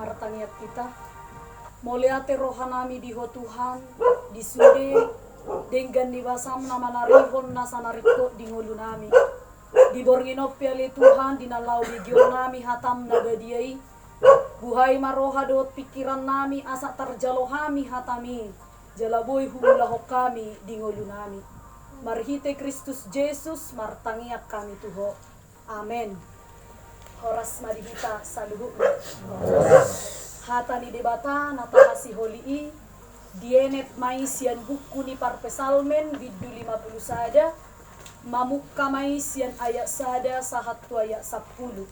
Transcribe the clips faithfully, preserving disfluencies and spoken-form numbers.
Martangiang hita. Mauliate rohanami di Ho Tuhan, di sude denggan ni basam na manarihon nasa na ringkot di ngolunami. Di borngin on pe ale Tuhan, di na laho begeonnami hatam na badia i, buhai ma roha dohot pingkirannami asa tarjalo hami hatami, jala boi huulahon hami di ngolunami. Marhite Kristus Jesus martangiang hami tu Ho. Amen. Horas ma di hita saluhutna. Hata ni Debata na tahasiholi i, dienet ma i sian buku ni Parpsalmen bindu lima pulu sada, mamungka ma i sian ayat sada sahat tu ayat sampulu.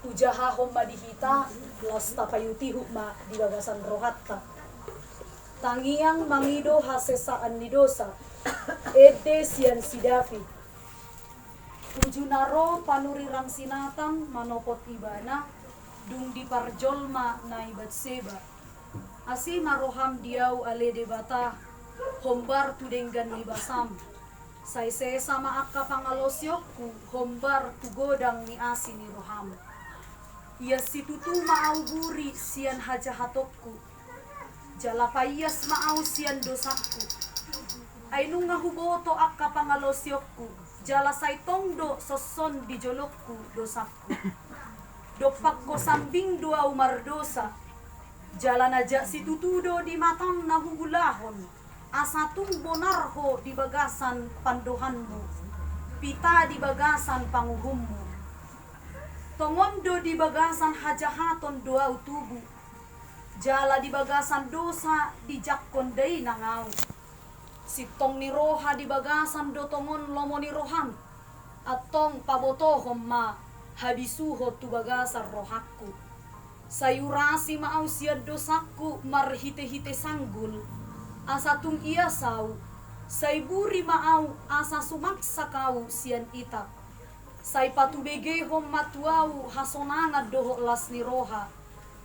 Hujahahon ma di hita, laos tapaihutihut ma di bagasan rohanta. Tangiang mangido hasesaan ni dosa. Ende sian si David. Uju na ro panurirang si Natan manopot ibana, dung diparjolma na i Batseba. Asi ma roham di ahu ale Debata, hombar tu denggan ni basam. Sai sesa ma angka pangalaosionku, hombar tu godang ni asi ni roham. Ias situtu ma ahu buri sian hajahatonku. Jala paias ma ahu sian dosangku. Ai nunga huboto angka pangalaosionku, jala sai tong do songon di jolongku dosangku. Dompak Ho sambing do ahu mardosa, jala na jak situtu do di matam na huulahon, asa tung bonar Ho di bagasan pandohanmu, pita di bagasan panguhummu. Tongon do di bagasan hajahaton do ahu tubu, jala di bagasan dosa dijangkon dainang ahu. Sintong ni roha di bagasan do tongon lomo ni roham. Antong pabotohon ma habisuhon tu bagasan rohangku. Sai urasi ma ahu sian dosangku marhitehite sanggul, asa tung ias ahu. Sai buri ma ahu asa sumaksak ahu sian itap. Sai patubegehon ma tu ahu hasonangan dohot las ni roha,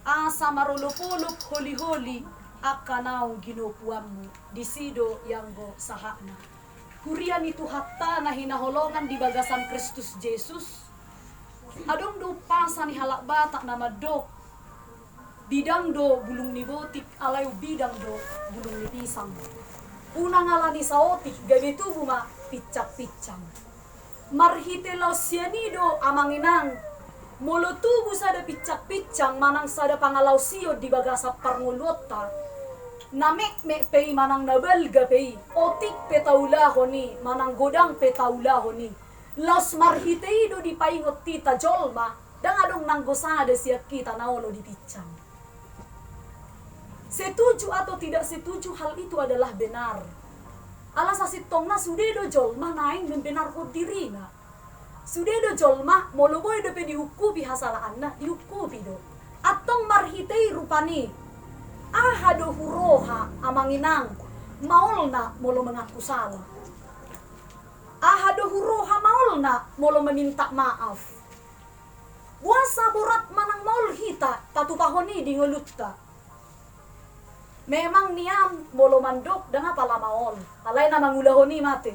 asa marolopolop holiholi angka naung ginopuanmu. Disi do ianggo sahatna. Huria ni Tuhanta na hinaholongan di bagasan Kristus Jesus. Adong do umpasa ni halak Batak na mandok, bidang do bulung ni botik, alai umbidang do bulung ni pisang. Unang ala ni saotik gabe tubu ma pincang-pincang. Marhite laos sian i do amang inang, molo tubu sada pincang-pincang manang sada pangalaosion di bagasan parngoluonta, na metmet pe i manang na balga pe i, otik pe taulahon i manang godang pe taulahon i, laos marhite i do dipaingot hita jolma. Ndang adong nanggo sada sian hita na olo dipincang. Setuju atau tidak setuju, hal itu adalah benar. Ala sasintongna sude do jolma naeng membenarhon dirina. Sude do jolma molo boi dope diungkupi hasalaanna, diungkupi do. Antong marhite i rupani, aha do huroha amang inang maolna molo mengaku salah? Aha do huroha maolna molo meminta maaf? Boasa borat manang maol hita patupahon i di ngolunta? Memang nian molo mandok ndang apala maol, alai na mangulahon i mate.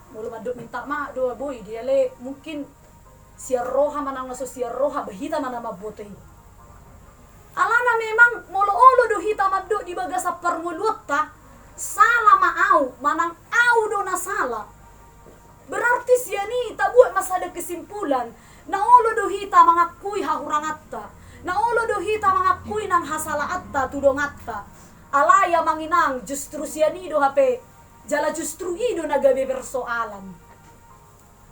Molo mandok minta maaf do boi dia, alai mungkin sian roha manang na so sian roha, ba hita ma na mamboto i. Alana memang molo olo do hita mandok di bagasan parngoluonta, sala ma ahu manang ahu do na sala. Berarti sian i tabuat ma sada kesimpulan, na olo do hita mangakui hahuranganta, na olo do hita mangakui nang hasalaanta tu donganta. Alai amang inang, justru sian i do hape, jala justru i do na gabe persoalan.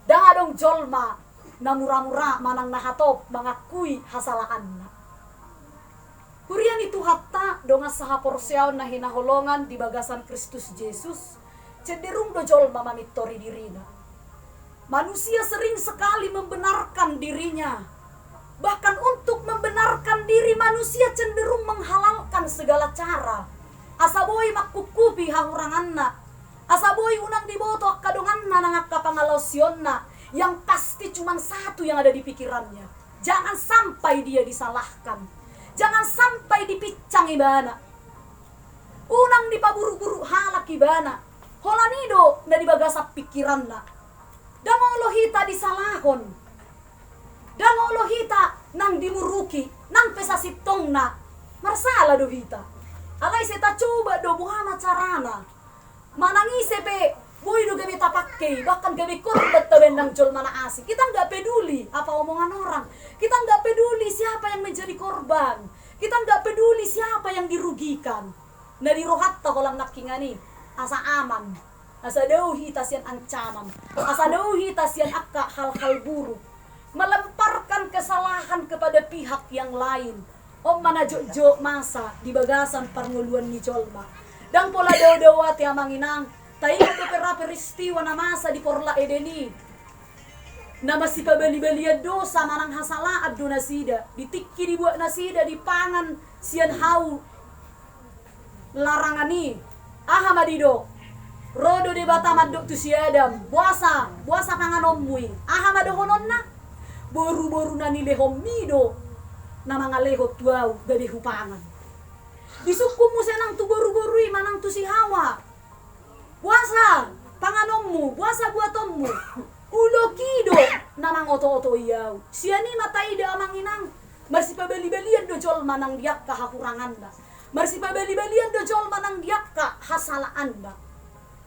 Ndang adong jolma na mura-mura manang na hatop mangakui hasalaanna. Huria ni Tuhanta, dongan sahaporseaon na hinaholongan di bagasan Kristus Jesus, cenderung do jolma mamintori dirina. Manusia sering sekali membenarkan dirinya. Bahkan untuk membenarkan diri, manusia cenderung menghalalkan segala cara, asa boi mangkungkupi hahuranganna, asa boi unang diboto angka donganna nang angka pangalaosionna. Yang pasti cuman satu yang ada di pikirannya. Jangan sampai dia disalahkan. Jangan sampai dipincang ibana. Unang dipaburuk-buruk halak ibana. Holan i do na di bagasan pikiranna. Ndang olo hita disalahon. Ndang olo hita nang dimuruki, nang pe sasintongna marsala do hita. Alai sai tacoba do boha ma carana. Manang ise pe boi do gabe tapangke i, bahkan gabe korban tabaen nang jolma na asing. Kita nggak peduli apa omongan orang. Kita nggak peduli siapa yang menjadi korban. Kita nggak peduli siapa yang dirugikan. Na di rohanta holan nangkiningan i, asa aman, asa dao hita sian ancaman, asa dao hita sian angka hal-hal buruk, melemparkan kesalahan kepada pihak yang lain. On ma na jotjot masa di bagasan parngoluan ni jolma. Ndang pola dao-dao ate amang inang, taingot dope ra peristiwa na masa di Porlak Eden i. Na marsipabali-balian dosa manang hasalaan do nasida, di tingki dibuat nasida dipangan sian hau larangan i. Aha ma didok? Ro do Debata mandok tu si Adam, boasa, boasa panganonmu i? Aha ma dohononna? Boru-boru na nilehonmi do na mangalehon tu ahu gabe hupangan. Disungkun muse nang tu boru-boru i manang tu si Hawa. Boasa panganonmu, boasa buatonmu? Ulok i do na mangoto-otoi ahu. Sian i ma taida amang inang, marsipabali-balian do jolma nang di angka hahuranganna. Marsipabali-balian do jolma nang di angka hasalaanna.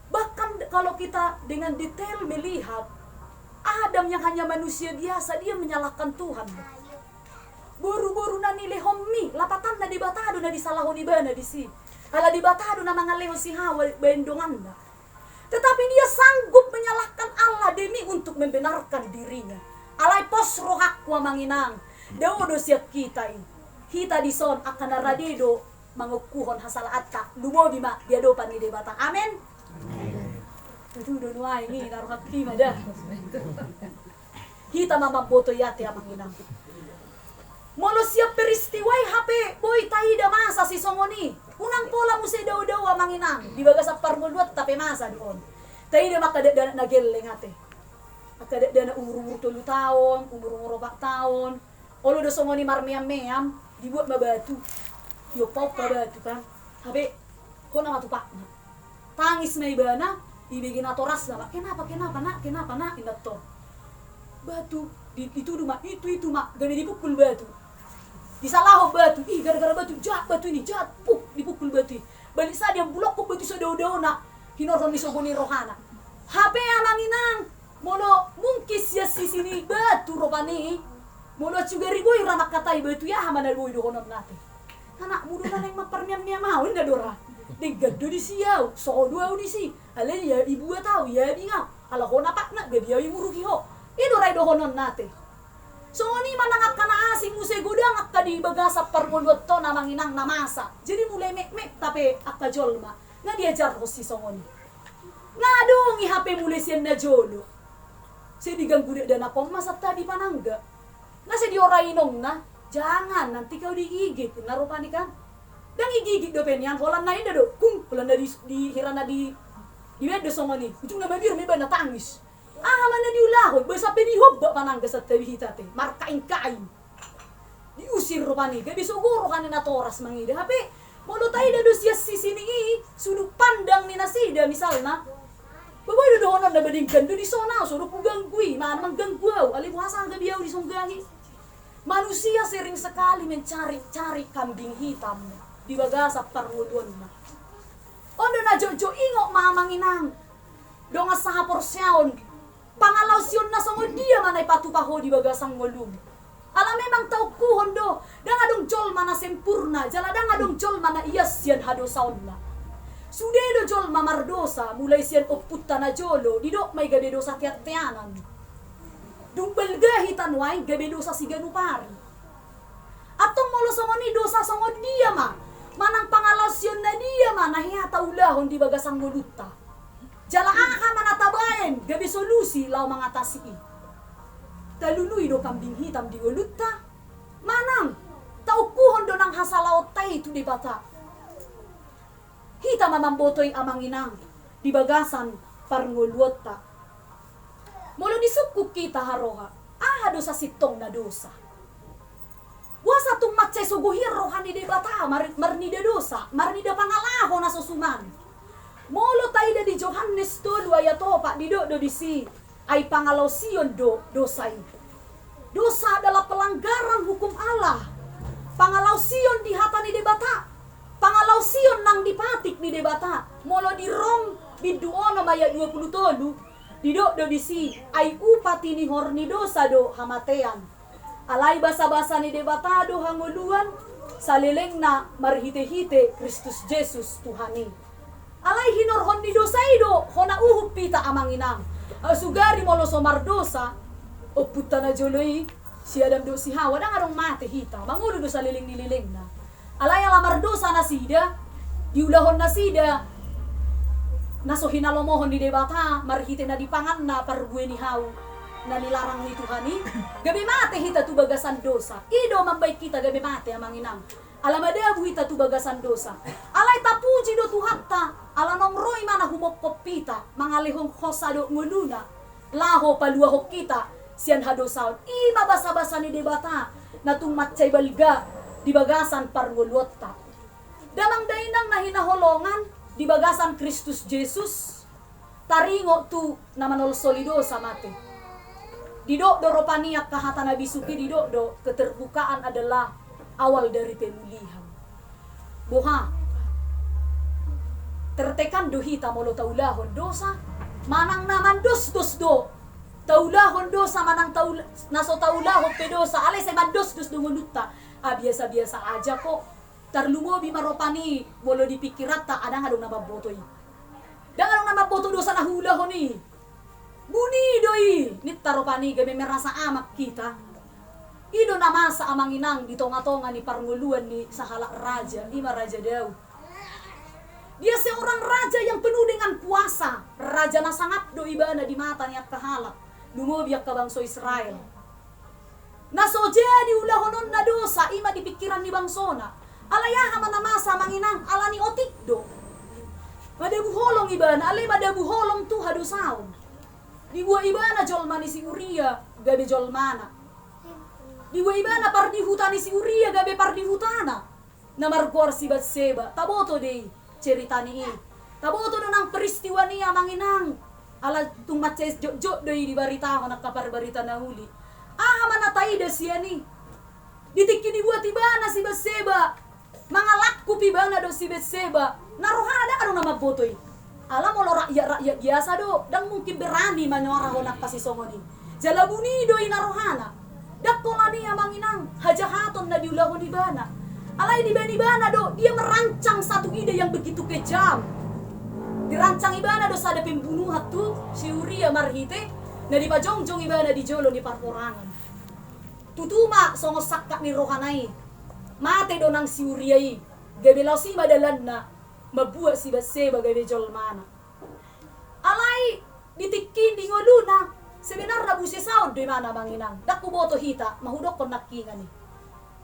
Bahkan kalau kita dengan detail melihat, Adam yang hanya manusia biasa, dia menyalahkan Tuhan. Boru-boru na nilehonmi, lapatanna Debata do na disalahon ibana disi. Ala Debata do na mangalehon si Hawa baen donganna. Tetapi dia sanggup menyalahkan Allah demi untuk membenarkan dirinya. Alai pos rohangku amang inang, dao do sian hita i. Hita dison angka na rade do mangokuhon hasalaanta, lumobi ma di adopan ni Debata. Amen. Amen. Tutu do nuaeng i na rohangki ma da. Hita ma mamboto i ate amang inang. Molo sian peristiwa i hape boi taida masa sisongon i. Unang pola muse dao-dao amang inang, di bagasan parngoluanta pe masa do on. Taida ma angka dakdanak na gelleng ate. Angka dakdanak umur-umur tolu taon, umur-umur opat taon. Olo do songon i marmeam-meam, dibuat ma batu. Diompa-ompa batu kan. Hape hona ma tupakna. Tangis ma ibana, dibege natorasna ma. Kenapa, kenapa nak, kenapa nak, inna tong. Batu, di, ditudu ma, itu, itu ma, gabe dipukul batu. Disalahon batu, ih gara-gara batu, jahat batu ini, jahat, puk, dipukul batu i. Balik sada diambulonghon batu i sadao-daona, hinorhon ni sogo ni rohana. Hape amang inang, molo mungkin sian sisi ni batu rupani, molo sugari boi ra mangkatai batu i aha ma na boi dohononna ate. Anakmu do na naeng mamparmeam-meam ahu inna do ra. Denggan do disi ahu, soho do ahu disi. Alai ia ibuat ahu, ia abing ahu. Ala ho na patna, gabe ahu imuruki ho. I do ra i dohononna ate. Songon i ma nang angka na asing muse godang angka di bagasan parngoluanta on amang inang na masa. Jadi mulai metmet hape angka jolma. Nga diajarhon sisongon i. Nga adong i hape mulai sian na jolo. Sai diganggu dakdanak on ma santabi panangga. Nga sai diora inongna, jangan nanti kau digigit, inna rupani kan. Ndang igigit dope nian, holan na inda do, kung, holan na di, di hira na di, dibaen do songon i. Ujungna mabiar ma ibana tangis. Aha ma na diulahon, boi sampe dihobak panangga santabi hita ate, markaing-kaing. Diusir rupani, gabe sogo roha ni natoras mangida. Hape molo taida do sian sisi ni i, sudut pandang ni nasida misalna, boi do dohononna ba denggan do dison ahu, so do huganggu i, manang mangganggu ahu, alai boasa gabe ahu disonggangi. Manusia sering sekali mencari-cari kambing hitam di bagasan parngoluanna. On do na jotjot, ingot ma amang inang dongan sahaporseaon. Pangalaosionna songon dia ma na ipatupa ho di bagasan ngolum? Ala memang taungkuhon do, ndang adong jolma na sempurna, jala ndang adong jolma na ias sian hadosaonna. Sude do jolma mardosa, mulai sian ompunta na jolo, didok ma i gabe dosa tean-teanan. Dung balga hita nuaeng gabe dosa siganup ari. Antong molo songon i dosa songon dia ma, manang pangalaosion na dia ma na hea taulahon di bagasan ngolunta? Jala aha ma na tabaen gabe solusi laho mangatasi i? Talului do kambing hitam di ngolunta? Manang taungkuhon do nang hasalaonta i tu Debata? Hita ma mamboto i amang inang di bagasan parngoluonta. Molo disungkun hita haroha, aha do sasintongna dosa? Boasa tung mansai sogo hian roha ni Debata mar-, marnida dosa, marnida pangalaho na so suman? Molo taida di Johannes tolu ayat opat didok do disi, ai pangalaosion do dosa i. Dosa adalah pelanggaran hukum Allah. Pangalaosion di hata ni Debata. Pangalaosion nang di patik ni Debata. Molo di Rom bindu onom ayat dua puluh tolu, didok do disi, ai upa tinihor ni dosa do hamatean. Alai basabasa ni Debata do hangoluan salelengna marhitehite Kristus Jesus Tuhan i. Alai hinorhon ni dosa i do hona uhum hita, amang inang. Sugari molo so mardosa ompunta na jolo i, si Adam dohot si Hawa, ndang adong mate hita, mangolu do saleleng ni lelengna. Alai ala mardosa nasida, diulahon nasida na so hinalomohon ni Debata marhite na dipanganna parbue ni hau na nilarang ni Tuhan i, gabe mate hita tu bagasan dosa. I do mambahen hita gabe mate, amang inang. Ala madabu hita tu bagasan dosa. Alai tapuji do Tuhanta, ala naung ro Ibana humongkop hita, mangalehon hosa dohot ngoluna, laho paluahon hita sian hadosaon. I ma basabasa ni Debata na tung mansai balga di bagasan parngoluonta. Damang dainang na hinaholongan, di bagasan Kristus Jesus, taringot tu na manolsoli dosa mate. Didok do rupani angka hata na bisuk i, didok do, keterbukaan adalah awal dari pemulihan. Boha? Tertekan do hita molo taulahon dosa, manang na mandosdos do taulahon dosa, manang taul-, na so taulahon pe dosa, alai sai mandosdos do ngolunta. Ah, biasa-biasa aja kok. Tarlumobi ma rupani molo di pikiranta, ah, ndang adong na mamboto i. Ndang adong na mamboto dosa na huulahon i. Buni do i, ninta rupani, gabe merasa aman hita. I do na masa, amang inang, di tonga-tonga ni parngoluan ni sahalak raja, i ma Raja Daud. Dia seorang raja yang penuh dengan kuasa, raja na sangap do ibana di mata ni angka halak, lumobi angka bangso Israel. Na so jadi ulahononna dosa, i ma di pikiran ni bangsona. Alai aha ma na masa, amang inang? Ala ni otik do. Madabu holong ibana, alai madabu holong tu hadosaon. Dibuat ibana jolma ni si Uria gabe jolmana. Dibuat ibana pardihuta ni si Uria gabe pardihutana. Na margoar si Batseba, taboto do i cerita ni i. Taboto do nang peristiwa ni i, amang inang. Ala tung mansai jotjot do i dibaritahon angka parbarita na uli. Aha ma na taida sian i? Di tingki dibuat ibana si Batseba, mangalangkup ibana do si Batseba, na rohana ndang adong na mamboto i. Ala molo rakyat-rakyat biasa do, ndang mungkin berani manyuarahon angka sisongon i. Jala buni do i na rohana. Ndang holan i, amang inang, hajahaton na diulahon ibana. Alai dibaen ibana do, dia merancang satu ide yang begitu kejam. Dirancang ibana do sada pembunuhan tu si Uria marhite na dipajongjong ibana di jolo ni parporangan. Tutu ma songon sangkap ni rohana i. Mate do nang si Uria i, gabe laos i ma dalanna mambuat si Batseba gabe jolmana. Alai di tingki i, di ngoluna, sebenarna busesaon do ibana, amang inang. Ndang huboto hita, ma hudokkon nangkiningan i.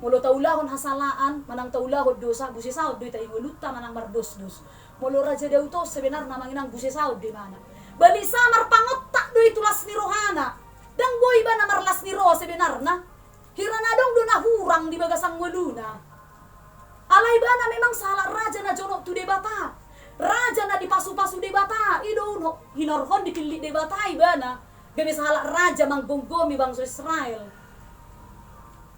Molo taulahon hasalaan, manang taulahon dosa, busesaon do hita i, ngolunta manang mardosdos. Molo Raja Daud on sebenarna, amang inang, busesaon do ibana. Balik sa marpangontak do i tu las ni rohana. Ndang boi ibana marlas ni roha sebenarna. Hira na adong do na hurang di bagasan ngoluna. Alai ibana memang sahalak raja na jonok tu Debata. Raja na dipasupasu Debata, i do unhok hinorhon dipillit Debata ibana gabe sahalak raja manggomgomi bangso Israel.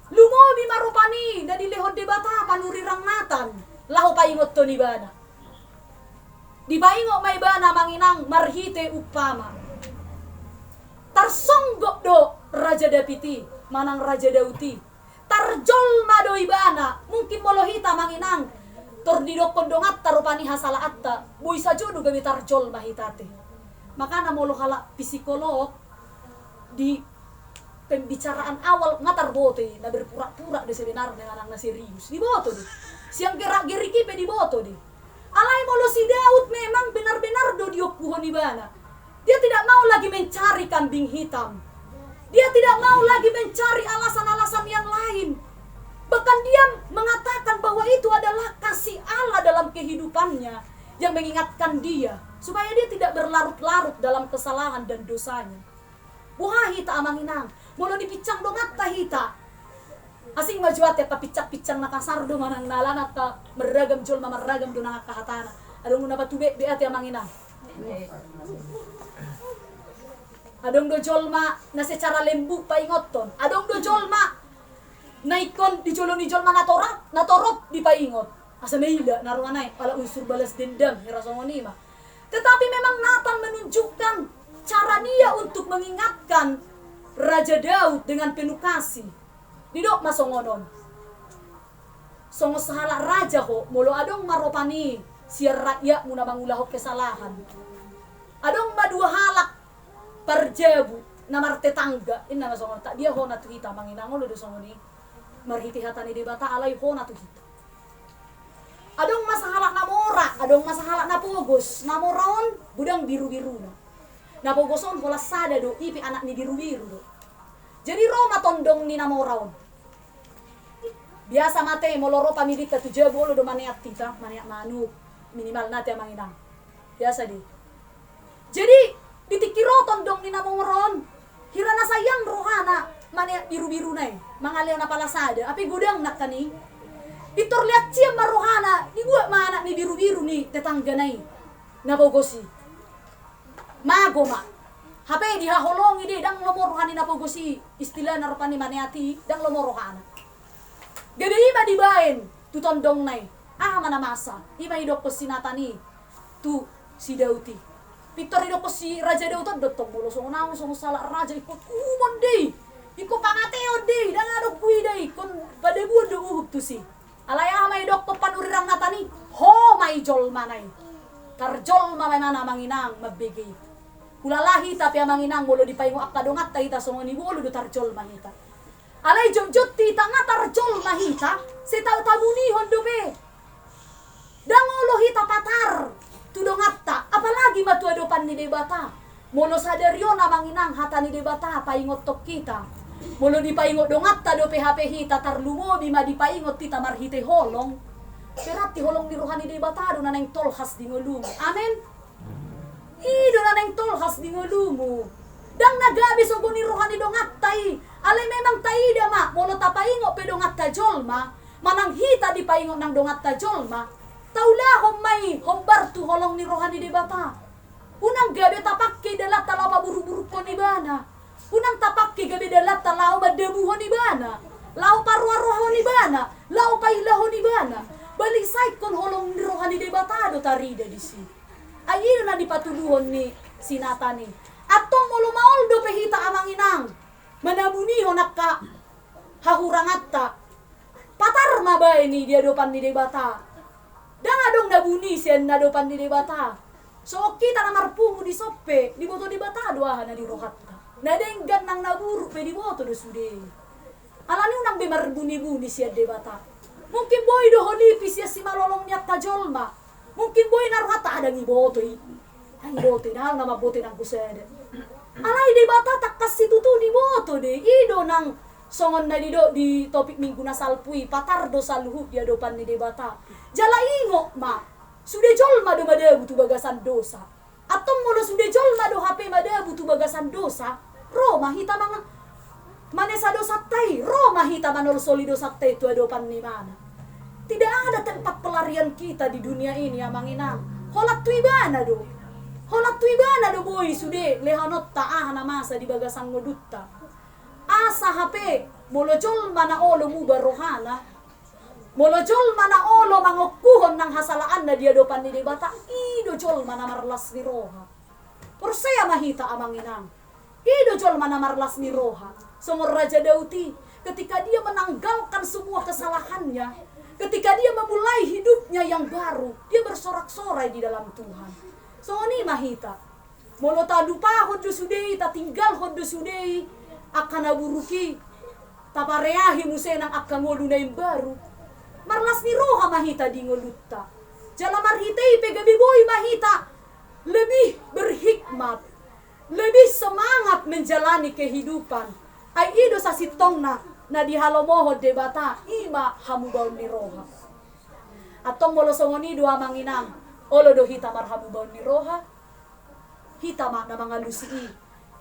Lumobi ma rupani na dilehon Debata panurirang Natan laho paingothon ibana. Dipaingot ma ibana, amang inang, marhite umpama. Tarsonggot do Raja Daud i, manang Raja Daud i. Tarjolma do ibana, mungkin molo hita, amang inang, tor didokkon donganta rupani hasalaanta, boi sajo do gabe tarjolma hita ate. Makana molo halak psikolog, di pembicaraan awal nga tarboto i, na berpura-pura do sebenarna manang na serius. Diboto do. Sian gerak-gerik i pe diboto do. Alai molo si Daud memang benar-benar do diompuhon ibana. Dia tidak mau lagi mencari kambing hitam. Dia tidak mau lagi mencari alasan-alasan yang lain. Bahkan dia mengatakan bahwa itu adalah kasih Allah dalam kehidupannya yang mengingatkan dia supaya dia tidak berlarut-larut dalam kesalahan dan dosanya. Boha hita, amang inang, molo dipinsang donganta hita? Asing ma jo ate angka pinsang-pinsang na kasar do manang na alana angka marragam jolma marragam do nang angka hatana. Adong na patubetbet ate, amang inang. Adong do jolma na secara lembut paingothon. Adong do jolma na ingkon di jolo ni jolma na torop, na torop dipaingot. Asa maila na rohana i, ala unsur balas dendam, hira songon i ma. Tetapi memang Natan menunjukkan cara dia untuk mengingatkan Raja Daud dengan penuh kasih. Didok ma songon on. Songon sahalak raja ho, molo adong ma roham i sian rakyatmu na mangulahon kesalahan. Adong ma dua halak parjabu na martetangga, inna ma songon on, tadia hona tu hita amang inang, olo do songon i. Marhite hata ni Debata alai hona tu hita. Adong ma sahalak na mora, adong ma sahalak na pogos. Na mora on godang birubiruna. Na pogos on holan sada do, i pe anak ni birubiru do. Jadi ro ma tondong ni na mora on. Biasa ma ate molo ro pamilita tu jabu, olo do maneat hita, maneat manuk, minimal na ate amang inang. Biasa do i. Jadi di tingki ro tondong ni na mora on, hira na sayang rohana maneat birubiruna i, mangalehon apala sada, hape godang nangkin i. Pintor leat sian ma rohana, dibuat ma anak ni birubiru ni tetanggana i na pogos i. Mago ma. Hape dihaholongi do i, ndang lomo roha ni na pogos i, istilahna rupani maneat i, ndang lomo rohana. Gabe i ma dibaen tu tondongna i. Aha ma na masa? I ma didokkon si Natan i tu si Daud i. Pintor didokkon si Raja Daud on do tong, molo songon ahu songon sahalak raja, ingkon uhumon do i, ingkon pangateon do i, ndang adong huida i, ingkon padabuon do uhum tusi. Alai aha ma didokkon panurirang Natan i? Ho ma i jolmana i. Tarjolma ma imana amang inang mambege i. Hulala hita pe amang inang, molo dipaingot angka donganta hita songon i, bolu do tarjolma hita. Alai jotjot hita nga tarjolma hita, sai ta-, tabunihon dope. Ndang olo hita patar tu donganta, apalagi ma tu adopan ni Debata. Molo sadari on amang inang, hata ni Debata paingothon hita. Molo dipaingot donganta dope hape hita, tarlumobi ma dipaingot hita marhite holong, berarti holong ni roha ni Debata do na naeng tolhas di ngolumu. Amen. I do na naeng tolhas di ngolumu. Ndang na gabe sogo ni roha ni donganta i. Alai memang taida ma, molo tapaingot pe donganta jolma, manang hita dipaingot nang donganta jolma, taulahon ma i hombar tu holong ni roha ni Debata. Unang gabe tapangke dalanta laho paburuburukkon ibana. Unang tapangke gabe dalanta laho mandabuhon ibana, laho paroaroahon ibana, laho pailahon ibana. Balik sai ingkon holong ni roha ni Debata do tarida disi. Ai i do na dipatuduhon ni si Natan i. Antong molo maol dope hita amang inang manabunihon angka hahuranganta, patar ma baen i di adopan ni Debata. Ndang adong na buni sian adopan ni Debata. Songon hita na marpungu dison pe, diboto Debata do aha na di rohanta. Na denggan nang na buruk pe diboto do sude i. Alani unang be marbunibuni sian Debata. Mungkin boi do ho lipi sian simalolong ni angka jolma. Mungkin boi na rohanta, ah, ndang iboto i. Ndang iboto i, nang na mamboto i nang husada. Alai Debata tangkas situtu diboto do i. I do nang songon na didok di topik minggu na salpu i, patar do saluhut di adopan ni Debata. Jala ingot ma, sude jolma do madabu tu bagasan dosa. Antong molo sude jolma do hape madabu tu bagasan dosa, ro ma hita manga-, manesa dosanta i, ro ma hita manolsoli dosanta i tu adopan ni ibana. Tidak ada tempat pelarian kita di dunia ini, amang inang. Holan tu ibana do. Holan tu ibana do boi sude lehononta aha na masa di bagasan ngolunta. Asa hape molo jolma na olo muba rohana, molo jolma na olo mangokuhon nang hasalaanna di adopan ni Debata, i do jolma na marlas ni roha. Porsea ma hita, amang inang. I do jolma na marlas ni roha. Songon Raja Daud i, ketika dia menanggalkan semua kesalahannya, ketika dia memulai hidupnya yang baru, dia bersorak-sorai di dalam Tuhan. Songon i ma hita. Molo talupahon do sude i, tatinggalhon do sude i angka na buruk i, tapareahi muse nang angka ngolu na imbaru, marlas ni roha ma hita di ngolunta. Jala marhite i pe gabe boi ma hita lebih berhikmat, lebih semangat menjalani kehidupan. Ai i do sasintongna na dihalomohon Debata, i ma hamubaon ni roha. Antong molo songon i do, amang inang, olo do hita marhamubaon ni roha. Hita ma na mangalusi i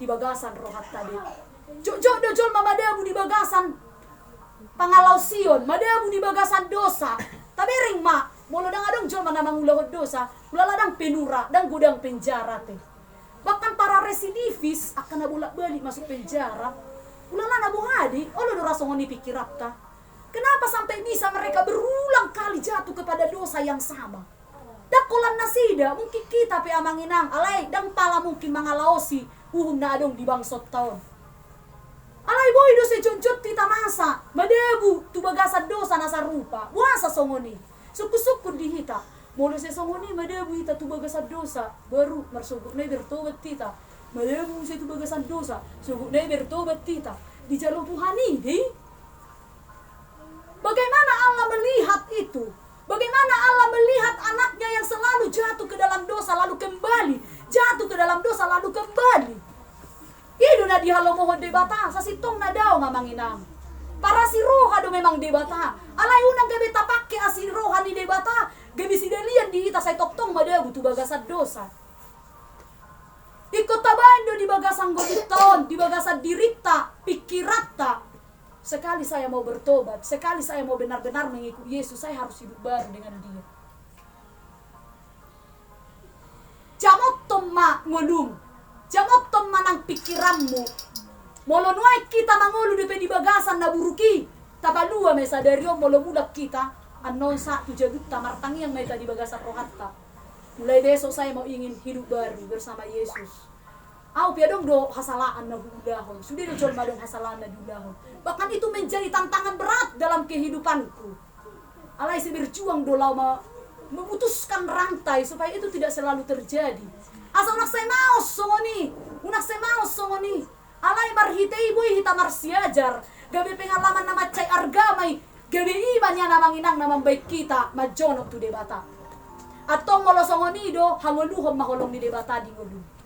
di bagasan rohanta do. Jotjot do jolma madabu di bagasan pangalaosion, madabu di bagasan dosa. Tabereng ma, molo ndang adong jolma na mangulahon dosa, hulala ndang pe nura, ndang godang penjara ate. Bahkan para residivis, angka na bolak-balik masuk penjara. Ulala na boha do i, olo do ra songon i pikiranta. Kenapa sampai bisa mereka berulang kali jatuh kepada dosa yang sama? Ndang holan nasida, mungkin hita pe amang inang, alai ndang pala mungkin mangalaosi uhum na adong di bangsonta on. Alai boi do sai jongjong hita masa madabu tu bagasan dosa na sarupa. Boasa songon i? Sungkun-sungkun di hita. Molo sai songon i madabu hita tu bagasan dosa, baru marsogot na i bertobat hita. Madabu sai tu bagasan dosa, sogot na i bertobat hita. Dijalo Tuhan i do i. Bagaimana Allah melihat itu? Bagaimana Allah melihat anaknya yang selalu jatuh ke dalam dosa, lalu kembali, jatuh ke dalam dosa, lalu kembali? I do na dihalomohon Debata, sasintongna daong amang inang. Parasi roha do memang Debata. Alai unang gabe tapangke asi roha ni Debata gabe sidalian di hita sai tongtong madabu tu bagasan dosa. Ingkon tabaen do di bagasan godangta on, di bagasan dirinta, pikiranta. Sekali saya mau bertobat, sekali saya mau benar-benar mengikut Yesus, saya harus hidup baru dengan Dia. Jamothon ma ngolum, jamothon ma nang pikiranmu. Molo nuaeng hita mangolu dope di bagasan na buruk i, tapalua ma i sadari on molo mulak hita, annon sahat tu jabunta, martangiang ma hita di bagasan rohanta. Mulai besok saya mau ingin hidup baru bersama Yesus. Au pe adong do hasalaan na huulahon, sude do jolma adong hasalaan na diulahon. Bahkan itu menjadi tantangan berat dalam kehidupanku. Alai sai berjuang do laho ma-, memutuskan rantai supaya itu tidak selalu terjadi. Asa unang sai maos songon i, unang sai maos songon i. Alai marhite i boi hita marsiajar, gabe pengalaman na mansai arga ma i, gabe i ma nian amang inang na mambaen hita manjonok tu Debata. Antong molo songon i do, hangoluhon ma holong ni Debata di ngolum.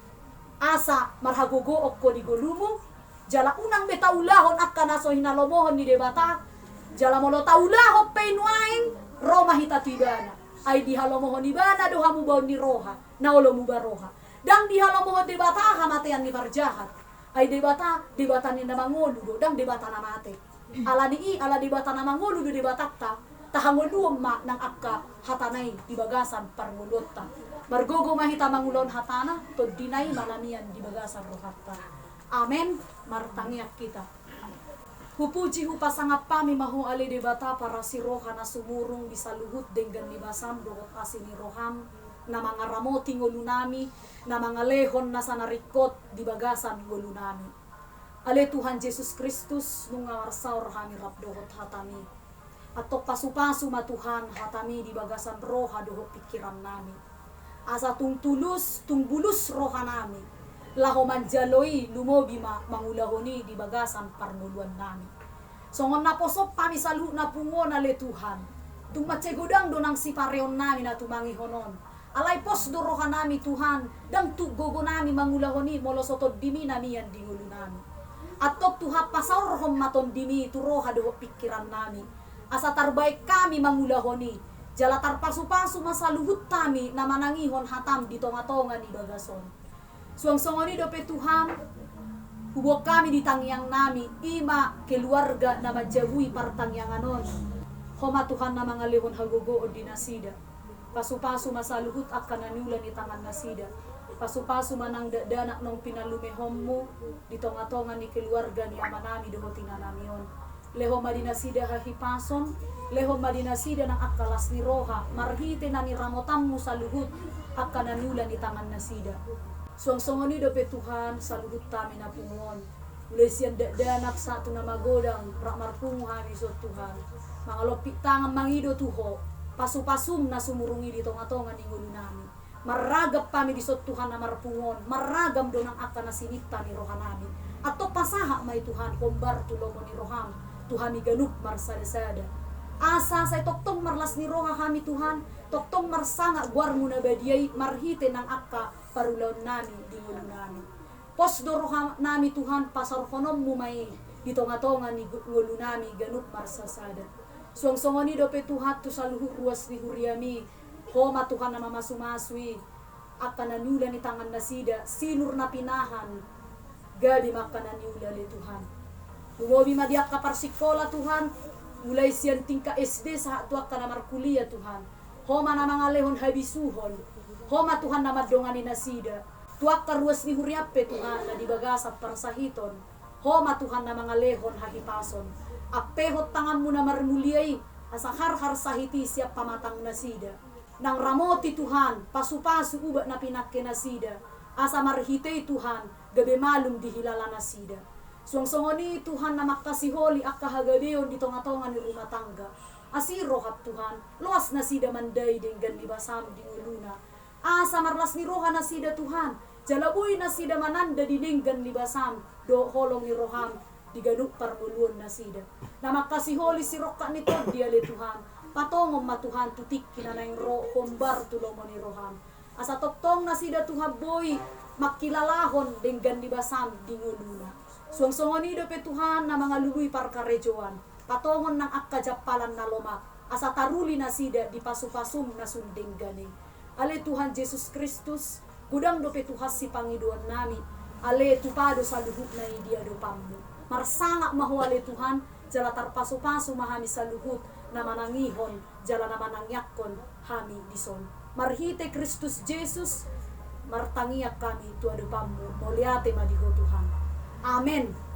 Asa marhagogoon ho di ngolummu, jala unang be taulahon angka na so hinalomohon ni Debata, jala molo taulahon pe i nuaeng, ro ma hita tu Ibana. Ai dihalomohon Ibana do hamubaon ni roha, na olo muba roha. Ndang dihalomohon Debata hamatean ni parjahat. Ai Debata, Debata ni na mangolu do, ndang Debata na mate. Ala ni i, ala Debata na mangolu do Debatanta, tahangoluhon ma nang angka hatana i di bagasan parngoluonta. Margogo ma hita mangulahon hatana, tondina i ma na nian di bagasan rohanta. Amen. Martangiang hita. Hupuji hupasangap hami ma Ho ale Debata parasi roha na sumurung di saluhut denggan ni basam dohot asi ni roham, na mangaramoti ngolunami, na mangalehon nasa na ringkot di bagasan ngolunami. Ale Tuhan Jesus Kristus, nunga marsaor hami rap dohot hatami. Antong pasupasu ma Tuhan hatami di bagasan roha dohot pingkirannami. Asa tung tulus, tung bulus rohanami. Laho manjalo i lumobi ma mangulahon i di bagasan parngoluannami. Songon naposom hami saluhutna pungu on ale Tuhan. Tung mansai godang do nang sipareonnami na tumangihon on. Alai pos do rohanami Tuhan, ndang tuk gogonami mangulahon i molo so tondimi na mian di ngolunami. Antong Tuhan pasaorhon ma tondimi tu roha dohot pingkirannami. Asa tarbaen hami mangulahon i, jala tarpasupasu ma saluhut hami na manangihon hatam di tongatonga ni bagas on. Suang songon i dope Tuhan, huboan hami di tangiangnami, i ma keluarga na manjabui partangiangan on. Ho ma Tuhan na mangalehon hagogoon di nasida. Pasupasu ma saluhut angka na niula ni tangannasida. Pasupasu ma nang dakdanak naung pinalumehonmu di tongatonga ni keluarga ni amanami dohot inanami on. Lehon ma di nasida hahipason, lehon ma di nasida nang angka las ni roha, marhite na niramotanmu saluhut angka na niula ni tangannasida. Suang songon i dope Tuhan, saluhut hami na pungu on. Mulai sian dakdanak sahat tu na magodang, rap marpungu hami dison Tuhan. Mangalompit tangan mangido tu Ho, pasupasum na sumurung i di tongatonga ni ngolunami. Marragam hami dison Tuhan na marpungu on, marragam do nang angka na sininta ni rohanami. Antong pasahat ma i Tuhan, hombar tu lomo ni roham, tu hami ganup marsadasada. Asa sai tongtong marlas ni roha hami Tuhan, tongtong marsangap goarmu na badia i, marhite nang angka parulaonnami di ngolunami. Pos do rohanami Tuhan, pasaorhononmu ma i di tongatonga ni go-, ngolunami ganup marsasada. Suang songon i dope Tuhan tu saluhut ruas ni huriami, Ho ma Tuhan na mamasumasu i, angka na niula ni tangannasida, sinur na pinahan, gabe ma angka na niula ale Tuhan. Lumobi ma di angka parsikola Tuhan, mulai sian tingkat S D sahat tu angka na markuliah Tuhan. Ho ma na mangalehon habisuhon, Ho ma Tuhan na mandongani nasida. Tu angka ruas ni huriam pe Tuhan na di bagasan parsahiton, Ho ma Tuhan na mangalehon hahipason. Ampehon tanganmu na marmulia i, asa harhar sahit i sian pamatang nasida. Nang ramoti Tuhan, pasupasu ubat na pinangke nasida, asa marhite i Tuhan, gabe malum dihilala nasida. Suang songon i Tuhan na mangkasiholi angka hagabeon di tongatonga ni rumah tangga. Asi roham Tuhan, loas nasida mandai denggan ni basam di ngoluna. Asa marlas ni roha nasida Tuhan, jala boi nasida mananda di denggan ni basam dohot holong ni roham di ganup parngoluon nasida. Na mangkasiholi sirongkap ni tondi ale Tuhan, patongon ma Tuhan tu tingki na naeng ro hombar tu lomo ni roham. Asa tongtong nasida Tuhan boi mangkilalahon denggan ni basam di ngoluna. Suang songon i dope Tuhan na mangalului parkarejoan, patongon nang angka jampalan na lomak, asa taruli nasida di pasupasum na sun denggan i. Ale Tuhan Jesus Kristus, godang dope Tuhan sipangidoan nami, ale tupa do saluhutna i di adopanmu. Marsangap ma Ho ale Tuhan, jala tarpasupasu ma hami saluhut na manangihon jala na manangiangkon hami dison. Marhite Kristus Jesus, martangiang hami tu adopanmu, mauliate ma di Ho Tuhan. Amen.